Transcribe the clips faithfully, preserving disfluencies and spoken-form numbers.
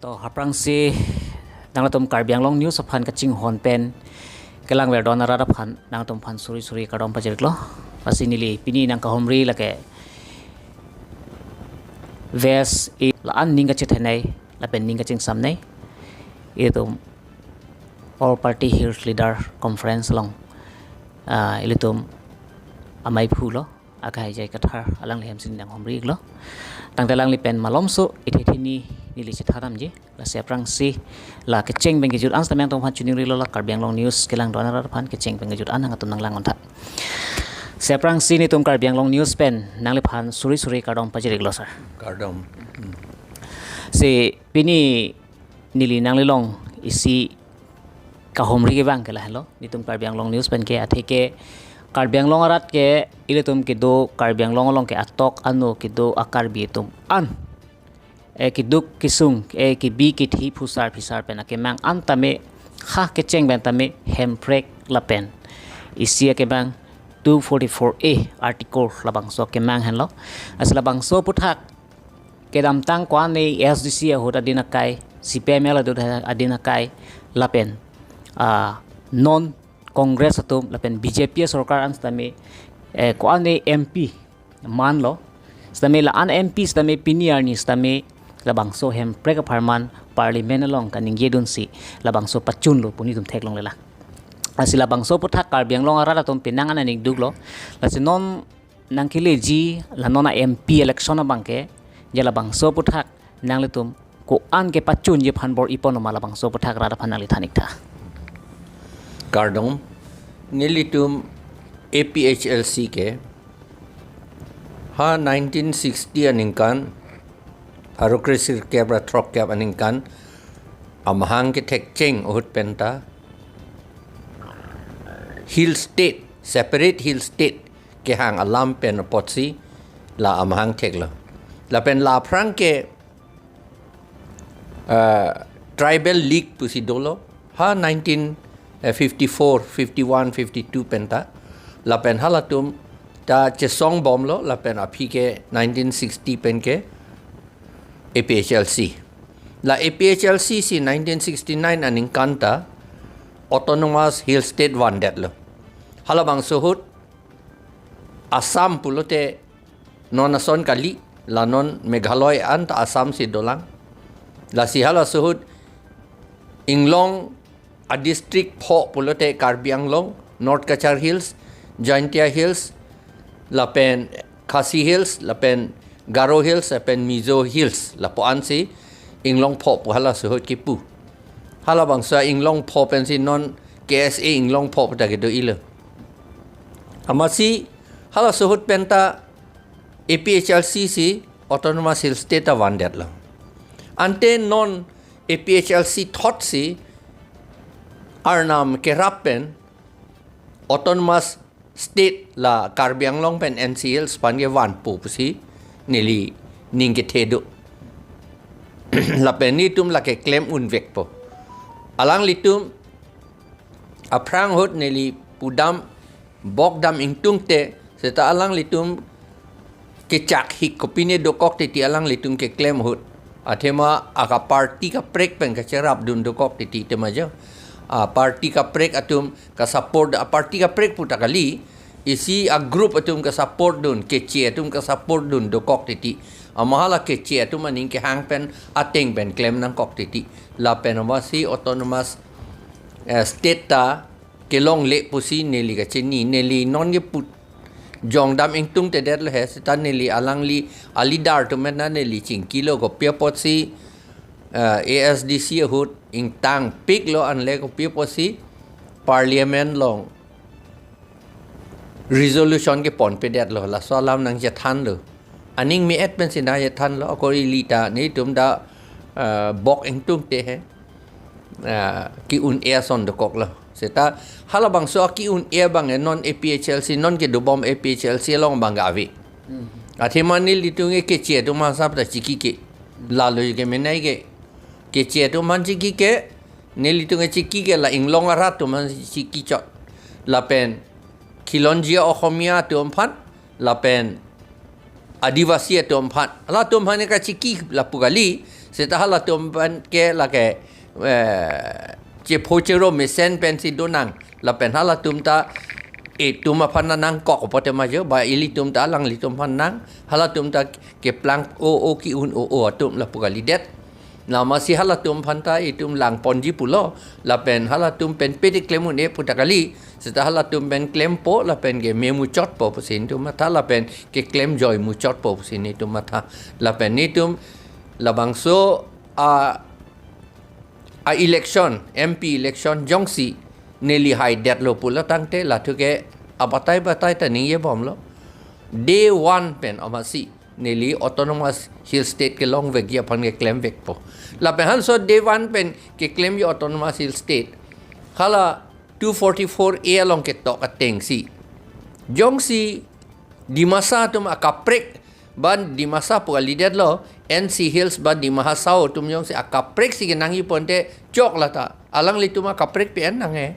To aphrangsi nangtum Karbi Anglong News aphan kachinghon pen kelang verdon arat aphan nangtum aphan suri suri kardom pajirlo. Lasi neli pini nangkahumri lake West A la-an ning kachethenei lapen ning kachingsamnei itum All Party Hills Leader Conference along, ah, ilitum amei phulo, akai J I Kathar alangli hemsi nanghumrilo. Tangte alangli pen malomso ithe thini neli chetha damji. Lasi aphrangsi la kecheng pen kejut an sitame nangtum aphan chiningrilo, la Karbi Anglong News kelang don arat aphan kecheng pen kejut an nangtum nanglang-ontha. Si aphrangsi netum Karbi Anglong News pen nangliphan suri suri kardom pajirlo, sir. Kardom. Hmm. Si pini neli nanglilong isi kahumri kevang ke lahelo, netum Karbi Anglong News pen ke, atheke Karbi Anglong arat ke ilitum kedo, Karbi Anglong along ke atok ano kedo a-Karbi atum an, eh, keduk kesung, eh, kebi kethi phusar phisar pen akemang an tame, ha kecheng pen tame Hemprek lapen isi akemang two forty-four A article labangso akemang henlo. Lasi labangso aphuthak kedamtang ko-an A S D C ahut adin akai, C P I M L ahut adin akai, lapen, ah, non Congress atum lapen B J P sorkar an sitame, eh, ko-an M P manlo. Sitame la-an M P sitame pini arni sitame labangso Hemprek apharman Parliament along kaningjedunsi labangso pachunlo pu netum theklonglelang. Lasi labangso aphuthak Karbi Anglong arat atum penang an aning duklo. Lasi non nangkeleji la non a-M P election abang ke, je labangso aphuthak nanglitum ko-an kepachunji aphan bor-ipon ma, labangso aphuthak rat aphan nangli than-iktha. Kardom, nelitum A P H L C ke ha nineteen sixty aningkan, pharo kresirkep ra throkkep aningkan, amahang kethekcheng ahut penta Hill State, separate Hill State kehang alam pen apotsi la amahang theklo. Lapen la aphrang ke, eh, Tribal League pusi dolo. Ha nineteen fifty-four, fifty-one, fifty-two penta. Lapen halatum ta chesongbomlo, lapen aphi ke nineteen sixty pen ke A P H L C. La A P H L C si nineteen sixty-nine aningkan ta Autonomous Hill State vandetlo. Halabangso ahut Assam pulote non ason kali, la non Meghalaya anta Assam si dolang. Lasi halaso ahut inglong a-district pho pulote Karbi Anglong, North Cachar Hills, Jaintia Hills, lapen Khasi Hills, lapen Garo Hills, lapen Mizo Hills, lapu-an si inglong pho pu halaso ahut kipu. Halabangso inglong pho pensi non K S A inglong pho pu ta kedo-ilo. Amatsi halaso ahut penta A P H L C si Autonomous Hill State ta vandetlo. Ante non A P H L C thotsi arnam kerap pen Autonomous State la Karbi Anglong pen N C Hills aphan ke vanpo pusi neli ning kethe do. Lapen netum lake klem unvekpo. Alanglitum aphrang ahut neli pudam bok dam ingtungte, seta alanglitum kechak hik kopine dokok titi alanglitum keklem ahut. Athema aka party kaprek pen kacherapdun dokok titi tema jo. A party kaprek atum kasupport, a party kaprek pu ta kali, isi a-group atum kasupport dun, keche atum kasupport dun dokok titi. Amat hala keche atum aning kehang pen ateng pen klem nangkok titi. Lapen amatsi Autonomous, eh, State ta kelongle pusi neli kachini, neli non kepu jongdam ingtungtedetlo he, seta neli alangli a-leader atum pen neli chingkilo, kopi apotsi, eh, A S D C ahut ingtangpiklo, anle kopi apotsi Parliament along resolution keponpedetlo, laso alam nangchethanlo. Aning me-et pensi nangchethanlo, ako ili ta netum ta, eh, bok ingtungte he, eh, ke-un-e ason dokoklo. Seta halabangso ke-un-e abang ke non A P H L C, non kedobom A P H L C along abang ke ave. Hmm. Athema nelitum ke keche atum aphan sap ta chikike. Lalo ke menai ke. Keche atum aphan chikike, nelitum ke chikike la inglong arat atum aphan chikichot. Lapen Khilonjia Oxomiya atum aphan, lapen Adivasi atum aphan. Halatum aphan kachiki lapu kali, Seta halatum pen ke lake, eh, chepho chero mesen pensi donang. Lapen halatum ta itum aphan nangkok pote ma jo, ba ilitum ta alanglitum aphan nang, halatum ta keplang o o ki-un o o atum lapu kalidet. Namasi halatum aphan ta itum langponji pulo, lapen halatum pen pete klem un-e pu ta kali, seta halatum pen klempo, lapen ke me muchotpo pusi itum matha, lapen keklem joi muchotpo pusi itum matha. Lapen itum labangso a, a election, M P election jongsi neli haidetlo pulo tangte, lathu ke abatai batai ta ningjebomlo. Day one pen amasi neli Autonomous Hill State kelongvekji aphan keklemvekpo. Lapen hanso day one pen keklemji Autonomous Hill State, hala two forty-four A along ketok atengsi, jongsi Dimasa atum akaprek, ban Dimasa pu kalidetlo, N C Hills ban Dima Hasao atum jongsi akaprek si kenangji ponte chok lata. Alanglitum akaprek pen nang e.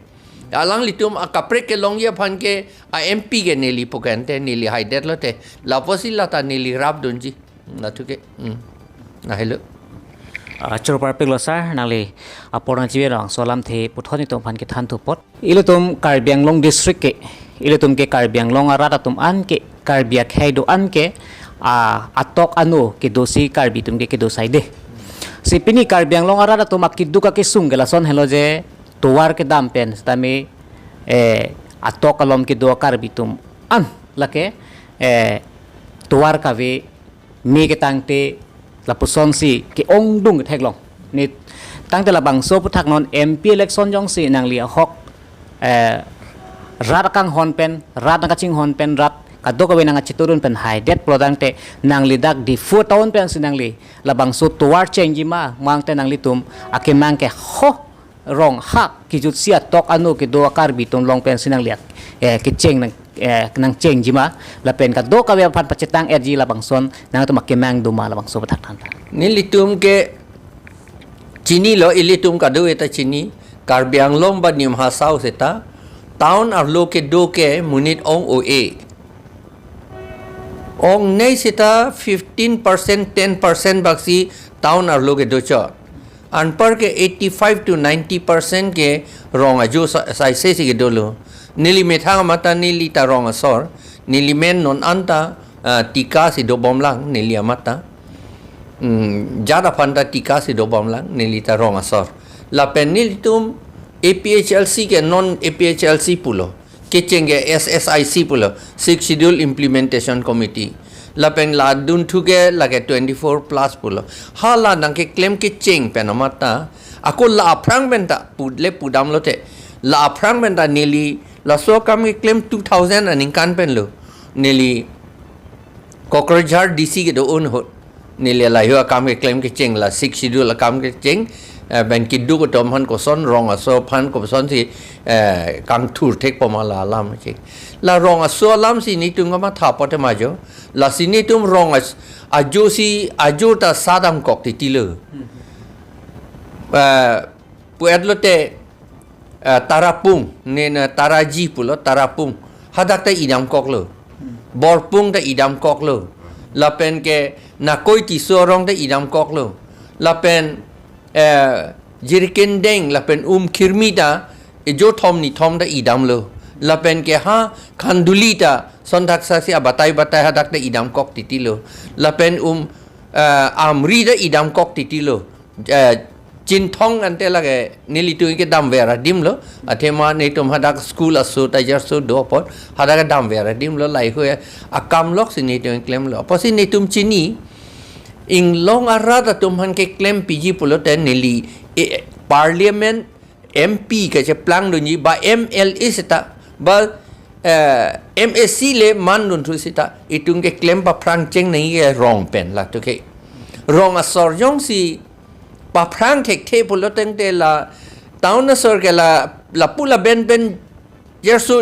Alanglitum akaprek kelongji aphan ke a M P ke neli pu kente, neli haidetlo te. Lapusi lata neli rapdunji. Lathu ke. Hmm. Na hello. Ah, choro parpiklo sir, nangli apor nangchibi long, so alamthe puthot itum aphan kethan thupot. Ilitum Karbi Anglong district ke, ilitum ke Karbi Anglong arat atum an ke, Karbi akhei do-an ke, ah, atok ano kedosi Karbi atum ke kedo saide. Si pini Karbi Anglong arat atum akeduk akesung ke lason helo je, tovar kedam pen, sitame, eh, atok alom kedo Karbi atum an lake, eh, tovar kave me ketangte lapusonsi ke-ongdung ketheklong. Ne tangte labangso aphuthak non M P election jongsi nangli ahok, eh, rat akanghon pen, rat nangkachinghon pen, rat kadokave nangkachitudun pen haidet pulo tangte nangli dak Diphu town pensi nangli labangso tovar chengji ma, mangte nanglitum akemang ke ho rong hak kejutsi atok ano kedo a-Karbi atum along pensi nangli, eh, kecheng nang, eh, nangchengji ma, lapen kadokave aphan pachetang-etji, labangson nangtum akemang do ma, labangso aphuthak than. Nelitum ke chinilo, ilitum kadokave ta chini, Karbi Anglong ba Dima Hasao seta town arlo kedo ke monit ong o-e. Ongnei seta fifteen percent, ten percent baksi town arlo kedo chot. Anpar ke eighty-five to ninety percent ke rong ajo sa-, saise si kedolo. Neli methang amata neli ta rong asor, neli men non anta, ah, Tika si dobomlang neli amata. Hmm, jat aphan ta Tika si dobomlang, neli ta rong asor. Lapen nelitum A P H L C ke non A P H L C pulo. Kecheng ke S S I C pulo, Sixth Schedule Implementation Committee. Lapen la dunthu ke lake twenty-four plus pulo. Hala nangkeklem kecheng pen amata, ako la aphrang pen ta, pudle pudamlo te. La aphrang pen ta neli laso akam keklem two thousand aningkan penlo. Neli Kokrajhar D C kedo-an ahut neli lahai akam keklem kecheng, la Sixth Schedule akam kecheng, eh, pen keduk atum aphan koson, rong aso aphan kosonsi, eh, kangthur thekpo ma la alam cheng. La rong aso alamsi netum kamatha pote ma jo. Lasi netum rong as-, ajosi, ajo ta sat damkok titilo. Eh, pu-etlo te, eh, Tarapung, ne na Taraji pulo, Tarapung. Hadak ta idamkoklo. Borpung ta idamkoklo. Lapen ke Nakoi Tisso arong ta idamkoklo. Lapen, eh, Jirikindeng, lapen Umkhirmi ta, ejo thom nithom ta idamlo. Lapen ke ha Khanduli ta, sonthak saksi abatai batai hadak ta idamkok titilo. Lapen um, eh, Amri ta idamkok titilo. Eh, Chinthong ante lake nelitum kedamver adimlo, athema netum hadak school aso ta jarso do apot, hadak damver adimlo, lahai akam loksi netum klemlo. Apotsi netum chini, inglong arat atum aphan keklem piji pulote neli, eh, parliament M P kacheplangdunji, ba M L A seta, ba, eh, M A C le mandun thu seta, itum keklem paphrang cheng nangji ke rong pen, lathu ke. Rong asor jongsi paphrang thekthe pulo tangte la town asor ke la, lapu laben pen jarso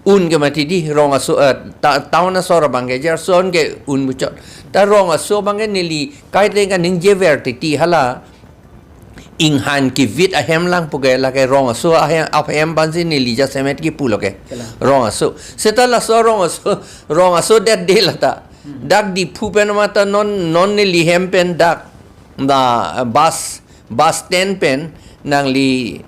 un ke mati di, rong aso, eh, ta-, town asor abang ke jarso un ke un muchot. Ta rong aso abang ke neli kaiteng kaningjever titi, hala inghan kevit ahem lang pu ke lake rong aso ahem, ahem aphansi neli jasemet kipulo ke. Kela. Rong aso. Seta laso rong aso, rong aso det de lata. Hmm. Dak Diphu pen mata non, non neli hem pen dak. da bus bus stand pen nangli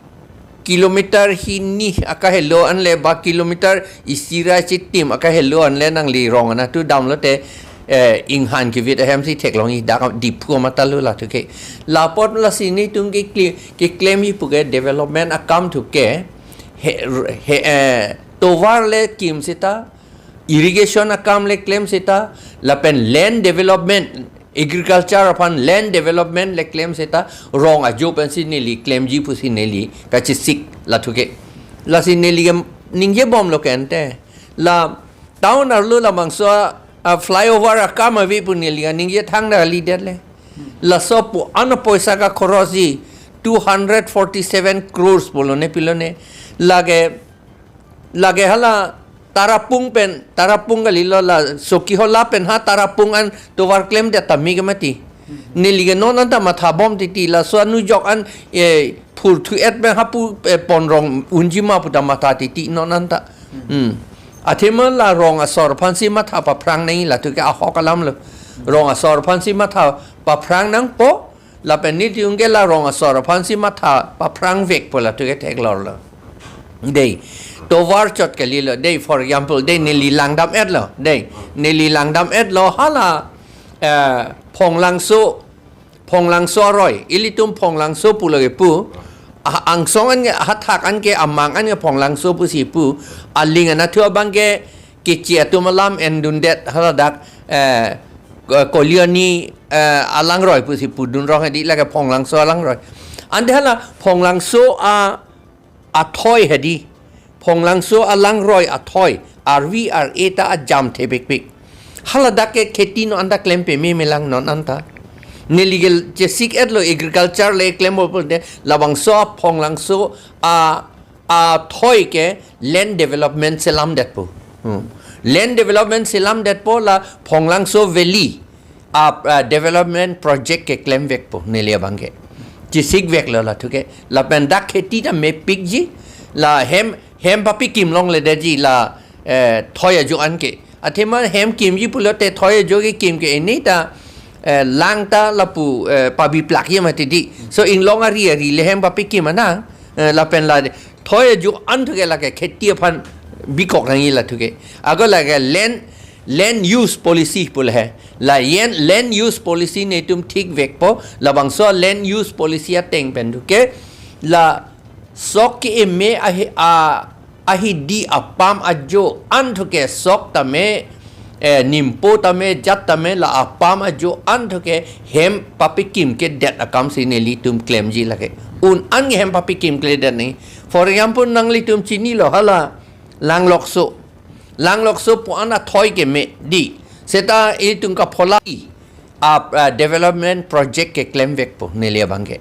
kilometer hini akahelo anle ba kilometer isi ra chitim akahelo anle nangli rong anatthu damlote, eh, inghan kevit ahemsi theklongji, dak Diphu amatha lo lathu ke. Lapot lasi netum ke kle-, keklemji pu ke development akam thu ke he, he, eh, tovar le kim seta, irrigation akam le klem seta, lapen land development, agriculture aphan land development le klem seta, rong ajo pensi neli klemji pusi neli kachesik lathu ke. Lasi neli ke ningjebomlo ke ante. La town arlo labangso a, a flyover akam ave pu neli kaningje thangta kalidet le. Laso pu an apoisa kakhoros ji two hundred forty-seven crores pulo ne pilo ne. Lake, lake hala Tarapung pen, Tarapung kalilo la Chokihola pen ha Tarapung an tovar klemdet tame ke mati. Neli ke non anta mathabom titi, laso anujok an, eh, phurthu-et pen hapu, eh, pon rong unji ma puta matha titi non anta. Hmm. Athema la rong asor aphansi matha paphrang nangji lathu ke ahok alam lo. Rong asor aphansi matha paphrang nangpo, lapen netum ke la rong asor aphansi matha paphrang vekpo lathu ke theklonglo. Dei, tovar chot kalilo. Dei, for example, dei, neli langdam-etlo. Dei, neli langdam-etlo hala, eh, Phonglangso, Phonglangso aroi, ilitum Phonglangso pulo ke pu, a, angsong an ke, athak an ke, amang an ke Phonglangso pusi pu, aling anatthu abang ke, Keche atum alam endundet haladak, eh, Ko-, Kolioni, eh, alangroi pusi pudun rong hedi, lake Phonglangso alangroi. Ante hala Phonglangso a, athoi hedi. Phonglangso alangroi athoi. Arvi ar-e ta ajam thepikpik. Haladak ke kheti non anta klem pame melang non anta. Neli ke chesik-etlo agriculture le klempo pute labangso a Phonglangso a athoi ke land development selamdetpo. Hmm. Land development selamdetpo la Phonglangso Valley a, a development project keklem vekpo neli abang ke. Chesik veklo lathu ke. Lapen dak kheti ta mepikji. La hem, hem papikim longledetji la, eh, thoi ajo an ke. Athema hem kimji pulote thoi ajo kekim ke ini ta, eh, lang ta lapu, eh, pabiplakji mati di. So inglong ari ari le hem papikim ana, eh, lapen la thoi ajo an thu ke lake kheti aphan bikok nangji lathu ke. Ako lake land, land use policy pu le he. La yen land use policy netum thik vekpo, labangso land use policy ateng pen thu ke, la sok ke-eme ahi, a, ahidi apam ajo an thu ke sok tame, eh, nimpo tame, jat tame la apam ajo an thu ke hem papikim kedet akamsi nelitum klemji lake. Un an ke hem papikim kledet ni. For example, nanglitum chinilo hala Langlokso. Langlokso pu an athoi keme di. Seta itum kaphola i a, a development project keklem vekpo neli abang ke.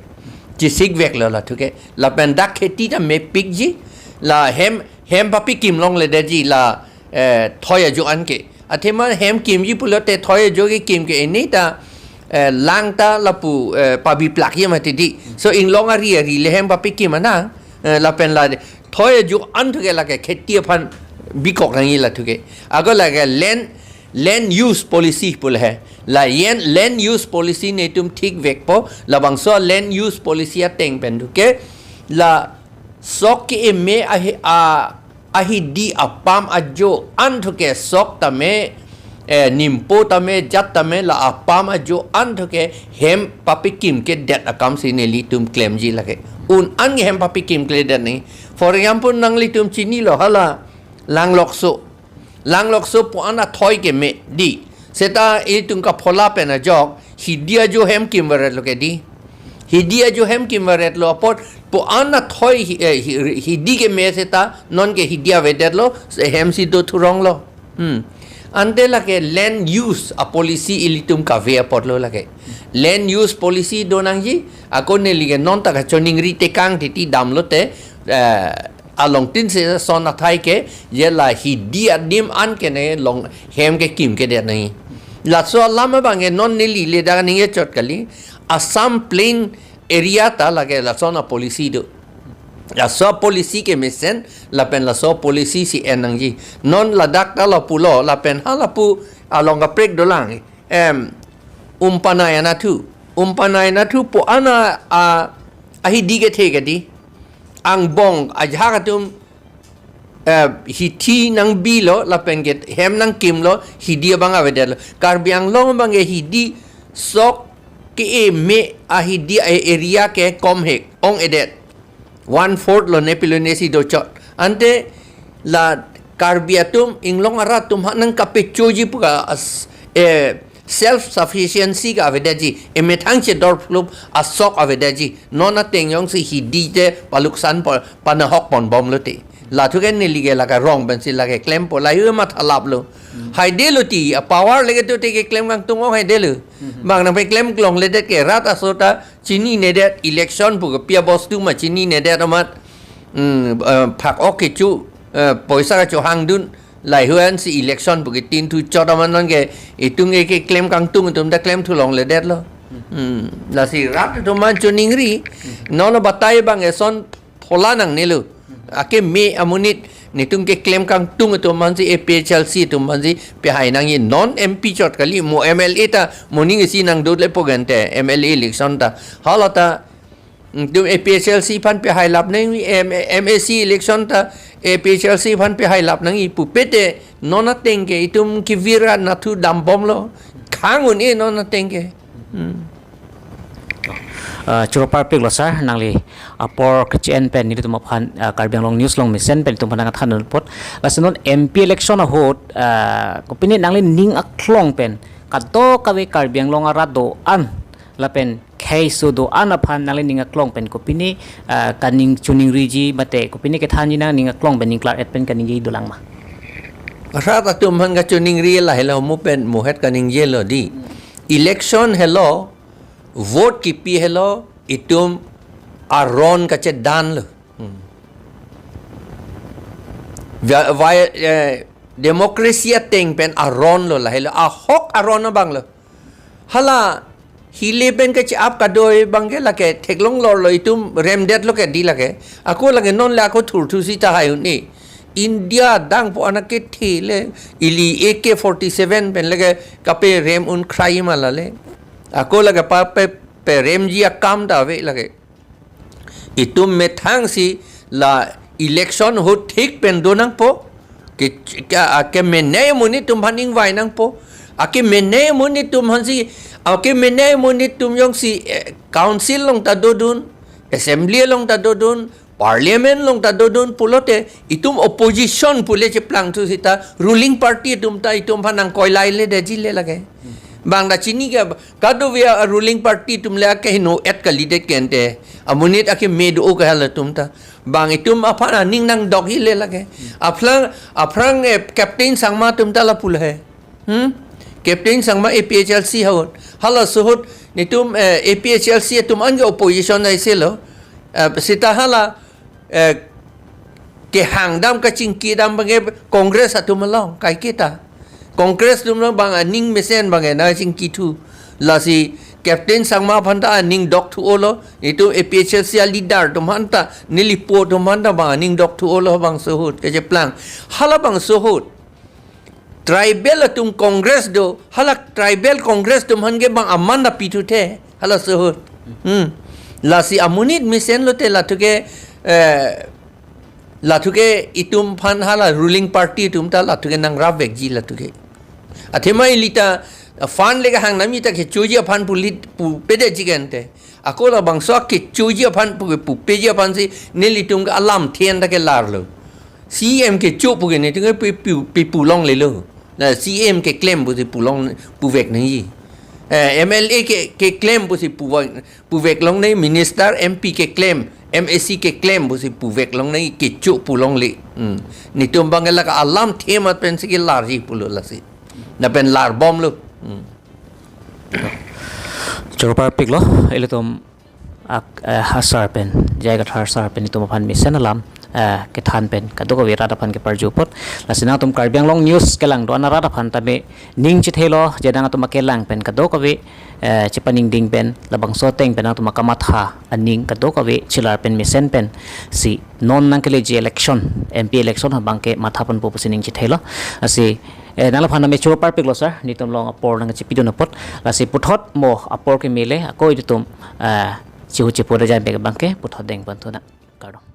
Chesik veklo lathu ke. Lapen dak kheti ta mepikji. La hem, hem papikim longledetji la, eh, thoi ajo an ke. Athema hem kimji pulote thoi ajo kekim ke ini ta, eh, lang ta lapu, eh, pabiplakji mati di. So inglong ari ari le hem papikim ana, eh, lapen la thoi ajo an thu ke lake kheti aphan bikok nangji lathu ke. Ako lake land, land use policy pu le he. La yen land use policy netum thik vekpo, labangso land use policy ateng pen thu ke, la sok ke-eme ahi, a, ahidi apam ajo an thu ke sok tame, eh, nimpo tame, jat tame la apam ajo an thu ke hem papikim kedet akamsi nelitum klemji lake. Un an ke hem papikim kledet ni. For example, nanglitum chinilo hala Langlokso. Langlokso pu an athoi keme di. Seta itum kaphola pen ajok, hidi ajo hem kimvaretlo ke di. Hidi ajo hem kimvaretlo apot pu an athoi hi-, eh, hi-, hidi keme seta non ke hidi avedetlo, se hem si do thuronglo. Hmm. Ante lake land use a policy ilitum kave apotlo lake. Land use policy do nangji, ako neli ke non ta kachoningri tekang titi damlote, eh, along tin se son athai ke, je la hidi adim an ke ne long hem kekim kedet nangji. Laso alam abang ke non neli le dak ningje chot kali, Assam plain area ta lake lason a policy do. Laso a policy kemesen, lapen laso a policy si en nangji. Non ladak ta lapulo, lapen ha lapu along kaprek dolang. Em, Umpanai anatthu. Umpanai nathu po ana a, ahidi kethe kedi. Angbong ajahak atum, eh, hithi nangbilo lapen ke hem nangkimlo, hidi abang avedetlo. Karbi Anglong abang ke hidi sok ke-e me ahidi a-area ke kom hek ong-edet. One fourth lo ne pilo ne si dochot. Ante la Karbi atum inglong arat atum ha nangkapechoji pu ka as, eh, self sufficiency ka avedetji. Emethang chedor phlup asok avedetji. Non ateng jongsi hidi te paluksan pon, panahok ponbomlo te. Lathu ke neli ke lake rong pensi lake klempo, lahei mathalaplo. Haidelo ti, a power leke tu te keklem kangtung ong haidelo. Bang nangpeklem klongledet ke rat aso ta chininedet, election pu ke pi abostu ma chininedet amat. Hmm, eh, phak-ok kecho, eh, poisa kecho hangdun, lahei ansi election pu ke tin thu chot amat non ke, itum ke keklem kangtung atum ta klemthu longledetlo. Hmm, lasi rat atum aphan choningri, non batai bang eson phola nangnelo. Akeme amonit netum keklem kangtung atum aphansi, A P H L C atum aphansi pehai nangji, non M P chot kali, mo M L A ta moning isi nangdut lepo gente, M L A election ta. Hala ta, mm, tum A P H L C aphan pehailap nangji, M-, M A C election ta A P H L C aphan pehailap nangji pupe te non ateng ke itum kevir anathu dambomlo. Khang un-e non ateng ke. Hmm. Ah, choro parpiklo sir, nangli apor kechen pen nelitum aphan, ah, Karbi Anglong News along mesen pen nelitum aphan nangthan apot. Lasi non M P election ahut, ah, kopine nangli ning aklong pen kadokave Karbi Anglong arat do-an lapen kheiso do-an aphan nangli ning aklong pen kopine, ah, kaning choningriji mate kopine kethanji nangning aklong pen ning klar-et pen kaningje dolang ma? Rat atum aphan kachoningri lahelo mo pen mohet kaningjelo di. Election helo, vote kipi helo, itum aron kachedanlo. Hmm. Va-, va-, eh, democracy ateng pen aronlo lahelo, ahok aron abanglo. Hala hile pen kache-ap kadoi abang ke lake theklong lorlo, itum remdetlo ke di lake. Ako lake non le ako thurthu sita hai un-e. India adang po anak kethe le ili A K forty-seven pen lake kaperem un khrai ma lale. Ako lake pa pe, peremji akam ta ave lake. Itum methang si la election ahut thik pen do nangpo. Ke, ke, akemenei amonit atum aphan ingvai nangpo. Akemenei amonit atum aphansi, akemenei amonit atum jongsi, eh, council along ta dodun, assembly along ta dodun, parliament along ta dodun pulote, itum opposition pule cheplangthu sita ruling party atum ta itum aphan nangkoilai ledetji le lake. Bang ta chini ke, kadokave ruling party atum le akeheno-et kalidet kente. Amonit akeme do-o ke halatum ta. Bang itum aphan aning nangdokji le lake. Aphrang, aphrang, eh, Captain Sangma atum ta lapu lahei. Hmm? Captain Sangma A P H L C ahut. Halaso ahut netum, eh, A P H L C atum an ke opposition aiselo. Eh, sita hala, eh, kehangdam kachingkidam abang ke Congress atum along kaiketa. Congress atum along bang aning mesen abang ke nangchingkithu. Lasi Captain Sangma aphan ta aning dokthu-olo. Itum A P H L C aleader atum aphan ta, nelipo atum aphan ta bang aning dokthu-olo bangso ahut kecheplang. Halabangso ahut tribal atum Congress do, hala tribal Congress atum aphan ke bang aman ta pithu the, halaso ahut. Hmm. Lasi amonit mesen lote lathu ke, eh, lathu ke itum aphan hala ruling party atum ta lathu ke nangrapvekji lathu ke. Athema ili ta fund le kehang nami ta kechoji aphan pulit pupedetji kente. Ako labangso kechoji aphan pu, pupeji aphansi nelitum ke alamthe an ta kelarlo. C E M kecho pu ke netum ke pi, pi, pi pulongle lo. Na C E M keklem pusi pulong puvek nangji. Eh, M L A ke, keklem pusi puvek, puvek longnang, minister, M P keklem, M A C keklem pusi puvek longnang, kecho pulongle. Hmm. Netum abang ke lake alamthe amat pensi kelarji pulo lasi. Lapen larbomlo. Hmm. Choro parpiklo, ilitum ak, eh, ha sir pen, J I Kathar sir pen itum aphan mesen alam, eh, kethan pen kadokave rat aphan keparju apot. Lasi nangtum Karbi Anglong News kelang do-an arat aphan tame ning chethelo, je nangtum akelang pen kadokave, eh, chepaningding pen labangso ateng pen nangtum akamatha aning kadokave chelar pen mesen pensi non nangkeleji election, M P election abangke matha ponpo pusi ning chethelo. Lasi, eh, nanglaphan tame cho parpiklo sir, nelitum along apor nangchipidun apot. Lasi puthot mo apor kemele ako ilitum, eh, chihu chipu dajan pek abangke puthot deng pon thu nang. Kardom.